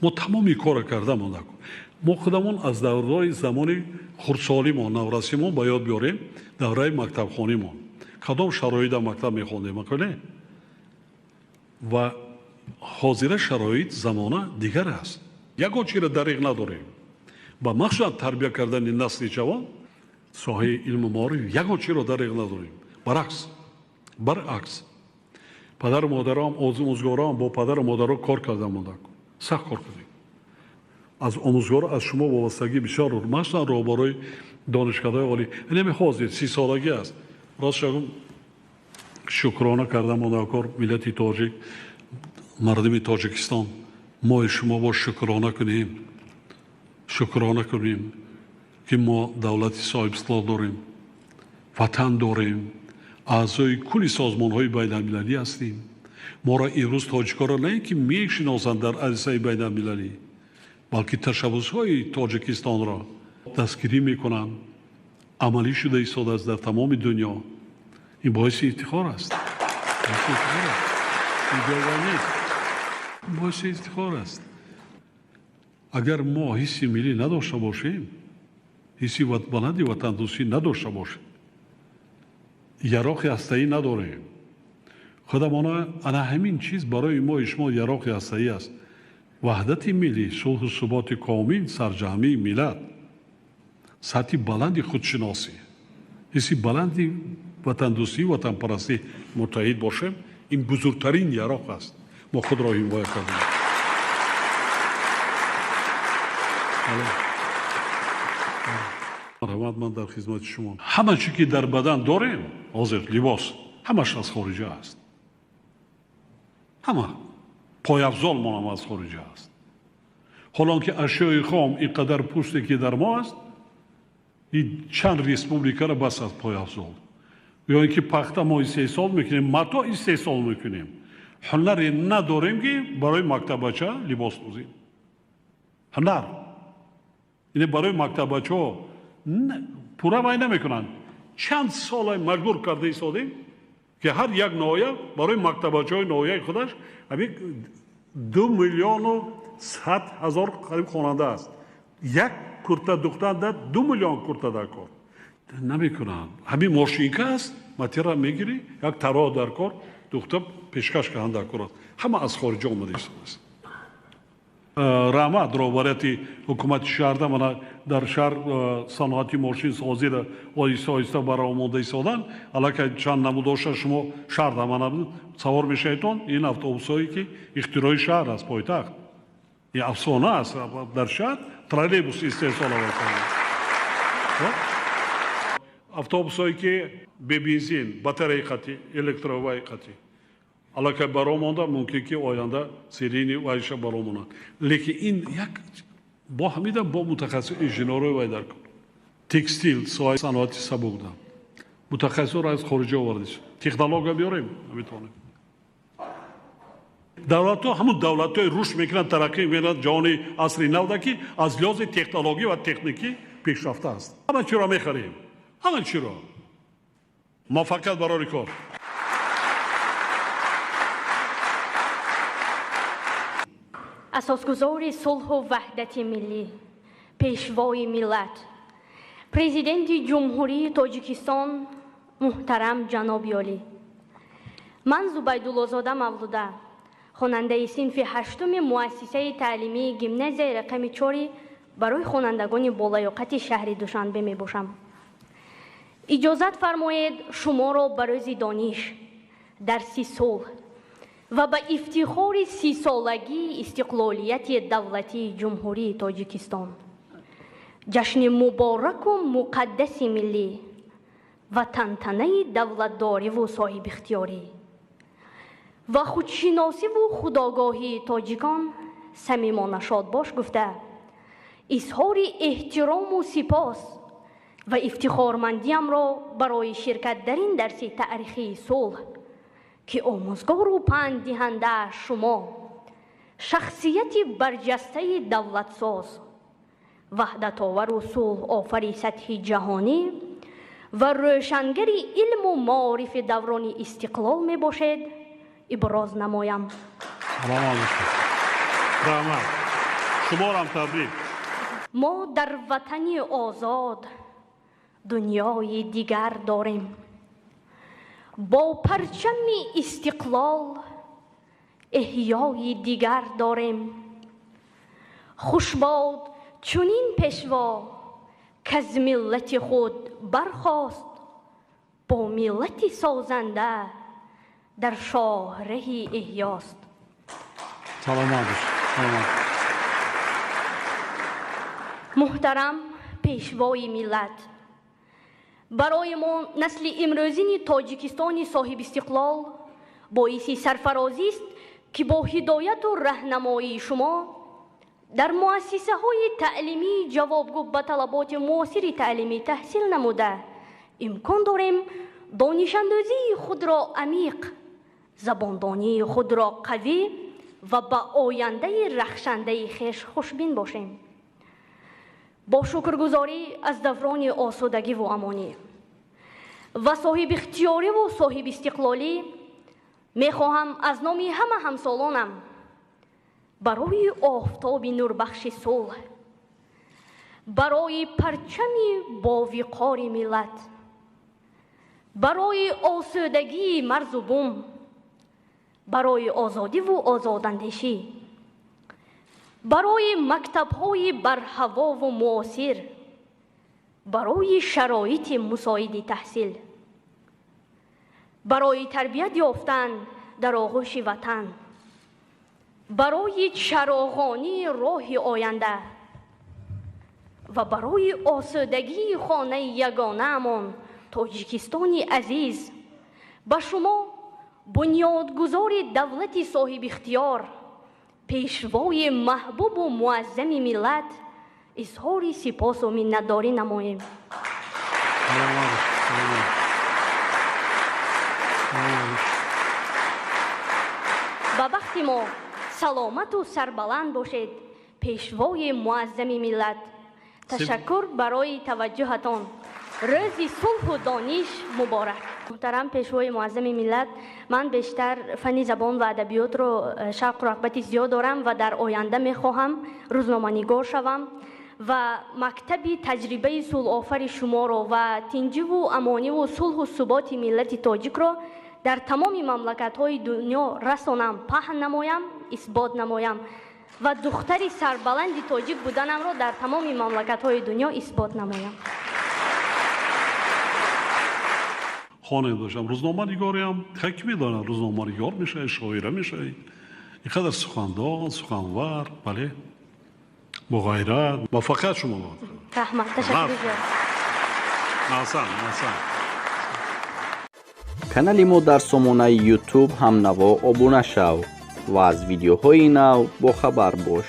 Мо тамоми корро карда монда. Мо худамон аз давраи замони хурдсолимон, наврасимон ба ёд биёрем, давраи мактабхонимон. Кадом шароита мактаб мехондем, акале? Ва ҳозира шароит замона дигар аст. Ягон чиро дариғ надорем. Ба махсусан тарбия кардани насли ҷавон, соҳаи илму маориф ягон чиро дариғ надорем. Баръакс, баръакс. Падару модарам, омӯзгорам бо падару модаро кор карда монда. Сахт кор кардем. Аз омӯзгор аз шумо вобастагӣ бисёр, махсусан роҳбарои донишкадаҳои олӣ. Инаме ҳозир 30-солагӣ аст. Рост шагум шукрона карда монда кор миллати тоҷик, мардуми Тоҷикистон. Мои шумо бо шукрона кунем. Шукрона кунем, ки мо давлати соҳибистиқлол дорем, ватан дорем, аъзои кулли созмонҳои байналмилалӣ ҳастем. Моро имрӯз тоҷикоро на ин ки мешиносанд дар арсаи байналмилалӣ, балки ташаббусҳои Тоҷикистонро дастгирӣ мекунанд, амалӣ шуда истодааст дар тамоми дунё. Ин боиси ифтихор аст. Боиси ифтихор аст. Ин ҷойгоҳ нест. Боиси ифтихор аст. Агар мо ҳисси миллӣ надошта бошем, ҳисси баланди ватандӯстӣ надошта бошем, яроқи ҳастаӣ надорем, худамона ана ҳамин чиз барои мо шумо яроқи ҳастаӣ аст. Ваҳдати миллӣ, сулҳу суботи комил, сарҷамъии миллат, сатҳи баланди худшиносӣ, ҳисси баланди ватандӯстӣ, ватанпарастӣ муттаҳид бошем, ин бузургтарин яроқ аст. Мо худро ҳимоя кардем. Марҳамат, ман дар хизмати шумо. Ҳама чӣ ки дар бадан дорем, ҳозир либос, ҳамаш аз хориҷа аст. Ҳама пойафзолмон аз хориҷа аст. Ҳолон ки ашёи хом ин қадар пӯсте ки дар мо аст, ин чанд республикаро бас аст пойафзол. Ё ин ки пахта мо истеҳсол мекунем, мато истеҳсол мекунем. Ҳунаре надорем ки барои мактаббача либос дӯзем. Ҳунар. Ине барои мактаббачаҳо пурра вай намекунанд. Чанд сола маҷбур карда истодем ки ҳар як ноҳия барои мактаббачаҳои ноҳияи худаш ҳамин 2 100 000 қариб хонанда аст. Як курта духтанда 2 миллион курта дар кор намекунанд. Ҳамин мошинка аст, материал мегирӣ, як тароҳ дар кор, духта пешкаш кардан дар кор аст. Ҳама аз хориҷа омада истодааст. Раҳмат роҳбарияти ҳукумати шаҳрда мана дар шаҳр саноати мошинсозиро оҳиста оҳиста баромода истодан, аллакай чанд намудоша шумо шаҳрда мана савор мешаведон, ин автобусҳое ки ихтирои шаҳр аст, пойтахт. Ин афсона аст, дар шаҳр троллейбус истеҳсол овард. Автобусҳое ки бе бензин, батареи қатӣ, электровай қатӣ. Аллакай баромонда, мумкин ки оянда серийни вайша баромонад. Лекин ин як бо ҳамида бо мутахассис инженерҳои вай дар кор. Текстил, соҳаи саноати сабук да. Мутахассисҳоро аз хориҷа овардиш. Технология биёрем, наметавонем. Давлатҳо ҳамун давлатҳои рушд мекунанд, тараққӣ мекунанд ҷаҳони асри навда, ки аз лиҳози технология ва техникӣ пешрафта аст. Ҳама чиро мехарем, ҳама чиро. Муваффақият барори кор. Асосгузори сулҳу ваҳдати миллӣ, пешвои миллат, президенти Ҷумҳурии Тоҷикистон муҳтарам ҷаноби олӣ. Ман Зубайдуллозода Мавлуда, хонандаи синфи 8-уми муассисаи таълимии гимназияи рақами 4 барои хонандагони болаёқати шаҳри Душанбе мебошам. Иҷозат фармоед шуморо ба рӯзи дониш, дарси сулҳ ва ба ифтихори 30-солагии истиқлолияти давлатии Ҷумҳурии Тоҷикистон, ҷашни мубораку муқаддаси миллӣ ва тантанаи давлатдориву соҳибихтиёрӣ ва худшиносиву худогоҳии тоҷикон самимона шодбош гуфта, изҳори эҳтирому сипос ва ифтихормандиамро барои ширкат дар ин дарси таърихии сулҳ, ки омӯзгору панддиҳанда шумо, шахсияти барҷастаи давлатсоз, ваҳдатовару сулҳофари сатҳи ҷаҳонӣ ва рӯшангари илму маорифи даврони истиқлол мебошед, иброз намоям. Салом алайкум. Раҳмат. Шуморам табрик. Мо дар ватани озод дунёи дигар дорем. Бо парчами истиқлол эҳёи дигар дорем. Хуш бод чунин пешво, каз миллати худ бархост, бо миллати созанда дар шоҳраҳи эҳёст. Саломат бош. Саломат. Муҳтарам пешвои миллат, барои мо насли имрӯзини Тоҷикистони соҳибистиқлол боиси сарфарозист, ки бо ҳидояту раҳнамоии шумо дар муассисаҳои таълимии ҷавобгӯ ба талаботи муосири таълимӣ таҳсил намуда, имкон дорем донишандӯзии худро амиқ, забондонии худро қавӣ ва ба ояндаи рахшандаи хеш хушбин бошем. Бо шукргузорӣ аз даврони осудагиву амонӣ ва соҳибихтиёриву соҳибистиқлолӣ мехоҳам аз номи ҳама ҳамсолонам барои офтоби нурбахши сулҳ, барои парчами бовиқори миллат, барои осудагии марзу бум, барои озодиву озодандешӣ, барои мактабҳои барҳавову муосир, барои шароити мусоиди таҳсил, барои тарбият ёфтан дар оғӯши ватан, барои чароғонии роҳи оянда ва барои осудагии хонаи ягонаамон Тоҷикистони азиз ба шумо бунёдгузори давлати соҳибихтиёр, пешвои маҳбубу муаззами миллат изҳори сипосу миннатдорӣ намоем. Ба бахти мо саломату сарбаланд бошед, пешвои муаззами миллат. Ташаккур барои таваҷҷӯҳатон. Рӯзи сулҳу дониш муборак. Муҳтарам пешвои муаззами миллат, ман бештар фанни забон ва адабиётро шавқу рағбати зиёд дорам ва дар оянда мехоҳам рӯзноманигор шавам ва мактаби таҷрибаи сулҳофари шуморо ва тинҷиву амониву сулҳу суботи миллати тоҷикро дар тамоми мамлакатҳои дунё расонам, паҳн намоям, исбот намоям ва духтари сарбаланди тоҷик буданамро дар тамоми мамлакатҳои дунё исбот намоям. Хонем доштам, рӯзноманигориам, ки медонад, рӯзноманигор мешавӣ, шоира мешавӣ. Ин қадар сухандон, суханвар, бале, бо ғайрат. Муваффақият шумо бод. Раҳмат, ташаккур зиёд. Аҳсан, аҳсан. Канали мо дар сомонаи YouTube ҳамнаво обуна шав ва аз видеоҳои нав бохабар бош.